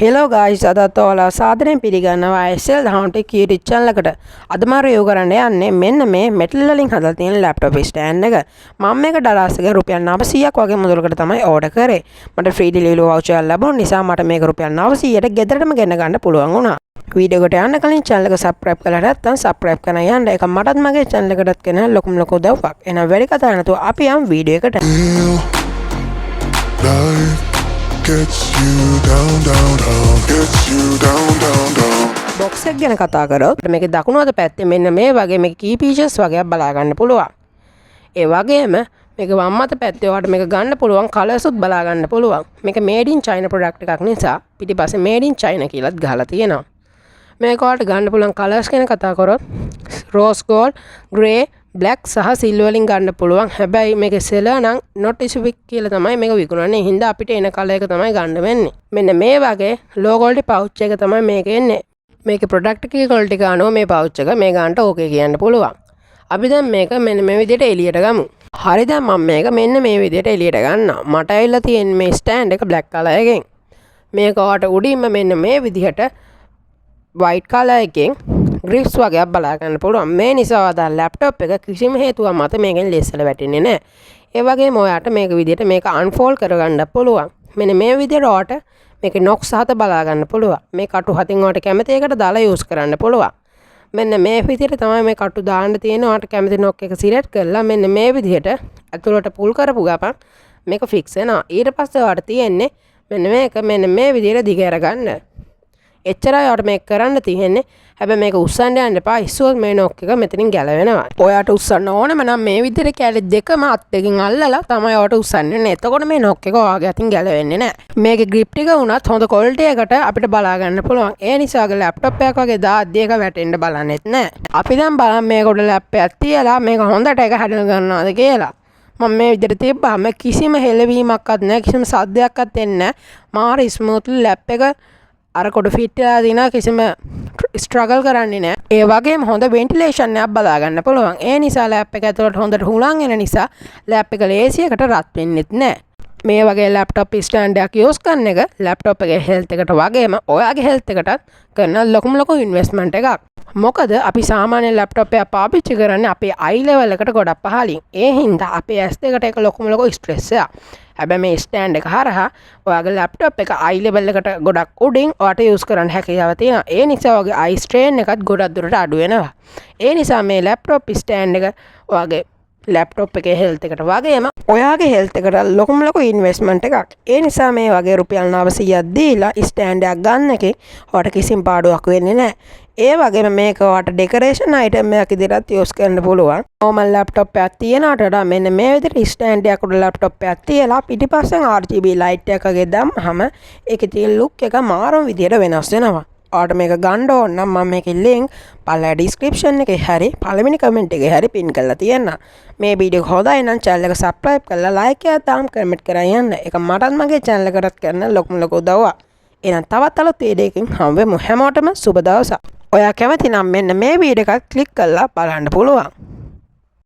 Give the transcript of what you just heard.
Hello guys, අදත් ඔයාලා සාදරයෙන් පිළිගන්නවා SL Hauntic YouTube channel එකට. අද මම රිවිව් කරන්න යන්නේ මෙන්න මේ මෙටල් වලින් හදලා තියෙන ලැප්ටොප් ස්ටෑන්ඩ් එක. මම මේක ඩරාස් එකෙන් රුපියල් 900ක් වගේ මුදලකට තමයි ඕඩර් කරේ. මට ෆ්‍රී ඩෙලිවරි වවුචර් එකක් ලැබුණ නිසා මට මේක රුපියල් 900ට ගෙදරටම ගෙන්න ගන්න පුළුවන් වුණා. වීඩියෝ එකට යන්න කලින් channel එක subscribe කරලා නැත්නම් subscribe කරන්න යන්න. ඒක මටත් මගේ channel එකටත් කරන ලොකුම ලොකු උදව්වක්. එහෙනම් වැඩි කතා නැතුව අපි යමු වීඩියෝ එකට. Life gets you down, down, down, gets you down, down, down. Box එක ගැන කතා කරොත්, මේකේ දකුණු අත පැත්තේ මෙන්න මේ වගේ මේකේ කී ෆීචර්ස් වගේක් බලා ගන්න පුළුවන්. ඒ වගේම මේක වම් අත පැත්තේ ඔයාලට මේක ගන්න පුළුවන් කලර්ස් උත් බලා ගන්න පුළුවන්. මේක මේඩ් ඉන් චයිනා ප්‍රොඩක්ට් එකක් නිසා පිටිපස්සේ මේඩ් ඉන් චයිනා කියලාත් ගහලා තියෙනවා. මේක ඔයාලට ගන්න පුළුවන් කලර්ස් ගැන කතා කරොත්, රෝස් ගෝල්ඩ්, ග්‍රේ, බ්ලැක් සහ සිල්වර් වලින් ගන්න පුළුවන්. හැබැයි මේකේ සෙලර් නම් not specific කියලා තමයි මේක විකුණන්නේ. ඒ හින්දා අපිට එන කලර් එක තමයි ගන්න වෙන්නේ. මෙන්න මේ වගේ ලෝ ක්වොලිටි පවුච් එක තමයි මේක එන්නේ. මේකේ ප්‍රොඩක්ට් එකේ ක්වොලිටි එක අනුව මේ පවුච් එක මේ ගන්නට ඕකේ කියන්න පුළුවන්. අපි දැන් මේක මෙන්න මේ විදිහට එළියට ගමු. හරි, දැන් මම මේක මෙන්න මේ විදිහට එළියට ගන්නවා. මට ඇවිල්ලා තියෙන මේ ස්ටෑන්ඩ් එක බ්ලැක් කලර් එකෙන්. මේක ඔයාලට උඩින්ම මෙන්න මේ විදිහට වයිට් කලර් එකෙන් ග්‍රිප්ස් වගේක් බලා ගන්න පුළුවන්. මේ නිසා ඔයා ලැප්ටොප් එක කිසිම හේතුවක් මත මේකෙන් ලිස්සලා වැටෙන්නේ නැහැ. ඒ වගේම ඔයාට මේක විදිහට මේක අන්ෆෝල්ඩ් කරගන්න පුළුවන්. මෙන්න මේ විදිහට ඔයාට මේකේ නොක්ස් හත බලා ගන්න පුළුවන්. මේ කටු හතින් ඔයාට කැමති එකට දාලා යූස් කරන්න පුළුවන්. මෙන්න මේ විදිහට තමයි මේ කටු දාන්න තියෙන. ඔයාට කැමති නොක් එක සිලෙක්ට් කරලා මෙන්න මේ විදිහට ඇතුළට පුල් කරපු ගමන් මේක ෆික්ස් වෙනවා. ඊට පස්සේ ඔයාට තියෙන්නේ මෙන්න මේක මෙන්න මේ විදිහට දිග අරගන්න. එච්චරයි ඔයාට මේක කරන්න තියෙන්නේ. හැබැයි මේක උස්සන්න යන්න එපා. ඉස්සුවොත් මේ නොක් එක මෙතනින් ගැලවෙනවා. ඔයාට උස්සන්න ඕනම නම් මේ විදිහට කැලි දෙකම අත් දෙකකින් අල්ලලා තමයි ඔයාට උස්සන්න වෙන්නේ. එතකොට මේ නොක් එක ඔයාගේ අතින් ගැලවෙන්නේ නැහැ. මේකේ ග්‍රිප් ටික වුණත් හොඳ ක්වොලිටි එකට අපිට බලා ගන්න පුළුවන්. ඒ නිසා ඔයාගේ ලැප්ටොප් එකක් වගේ දාද්දි ඒක වැටෙන්න බලන්නෙත් නැහැ. අපි දැන් බලමු මේක උඩ ලැප් එකක් තියලා මේක හොඳට එක හැඩල් කරනවද කියලා. මම මේ විදිහට තිබ්බහම කිසිම හෙලවීමක්වත් නැහැ, කිසිම සද්දයක්වත් එන්නේ නැහැ. මාර ස්මූත්ලි ලැප් එක අර කොට ෆිට් වෙලා තියෙනවා, කිසිම ස්ට්‍රගල් කරන්නේ නැහැ. ඒ වගේම හොඳ වෙන්ටිලේෂන් එකක් බලා ගන්න පුළුවන්. ඒ නිසා ලැප් එක ඇතුළට හොඳට හුලං එන නිසා ලැප් එක ලේසියකට රත් වෙන්නෙත් නැහැ. මේ වගේ ලැප්ටොප් ස්ටෑන්ඩ් එකක් යූස් කරන එක ලැප්ටොප් එකේ හෙල්ත් එකට වගේම ඔයාගේ හෙල්ත් එකටත් කරන ලොකුම ලොකු ඉන්වෙස්ට්මන්ට් එකක්. මොකද අපි සාමාන්‍ය ලැප්ටොප් එකක් පාවිච්චි කරන්නේ අපේ අයි ලෙවල් එකට ගොඩක් පහළින්. ඒ හින්දා අපේ ඇස් දෙකට ඒක ලොකුම ලොකු ස්ට්‍රෙස් එකක්. හැබැයි මේ ස්ටෑන්ඩ් එක හරහා ඔයාගේ ලැප්ටොප් එක අයි ලෙවල් එකට ගොඩක් උඩින් ඔයාට යූස් කරන්න හැකියාව තියෙනවා. ඒ නිසා ඔයාගේ අයි ස්ට්‍රේන් එකත් ගොඩක් දුරට අඩු වෙනවා. ඒ නිසා මේ ලැප්ටොප් ස්ටෑන්ඩ් එක ඔයාගේ ලැප්ටොප් එකේ හෙල්ත් එකට වගේම ඔයාගේ හෙල්ත් එකට ලොකුම ලොකු ඉන්වෙස්ට්මන්ට් එකක්. ඒ නිසා මේ වගේ රුපියල් 900ක් දීලා ස්ටෑන්ඩ් එකක් ගන්න එකේ ඔයාට කිසිම පාඩුවක් වෙන්නේ නැහැ. ඒ වගේම මේක ඔයාට ඩෙකරේෂන් අයිටම් එකක් විදිහටත් යූස් කරන්න පුළුවන්. නෝමල් ලැප්ටොප් එකක් තියනවට වඩා මෙන්න මේ විදිහට ස්ටෑන්ඩ් එකක් උඩ ලැප්ටොප් එකක් තියලා පිටිපස්සෙන් RGB light එකක් වගේ දැම්මහම ඒකේ තියෙන ලුක් එක මාරම විදිහට වෙනස් වෙනවා. ඔයාට මේක ගන්න ඕන නම් මම මේකේ ලින්ක් පල්ලෙහා ඩිස්ක්‍රිප්ෂන් එකේ හරි පළවෙනි කමෙන්ට් එකේ හරි පින් කරලා තියන්නම්. මේ වීඩියෝ එක හොඳයි නම් චැනල් එක සබ්ස්ක්‍රයිබ් කරලා ලයික් එකක් දාන්න කමෙන්ට් කරන් යන්න. ඒක මටත් මගේ චැනල් එකටත් කරන ලොකුම ලොකු උදව්වක්. එහෙනම් තවත් අලුත් වීඩියෝ එකකින් හමු වෙමු. හැමෝටම සුබ දවසක්. ඔයා කැමති නම් මෙන්න මේ වීඩියෝ එකත් ක්ලික් කරලා බලන්න පුළුවන්.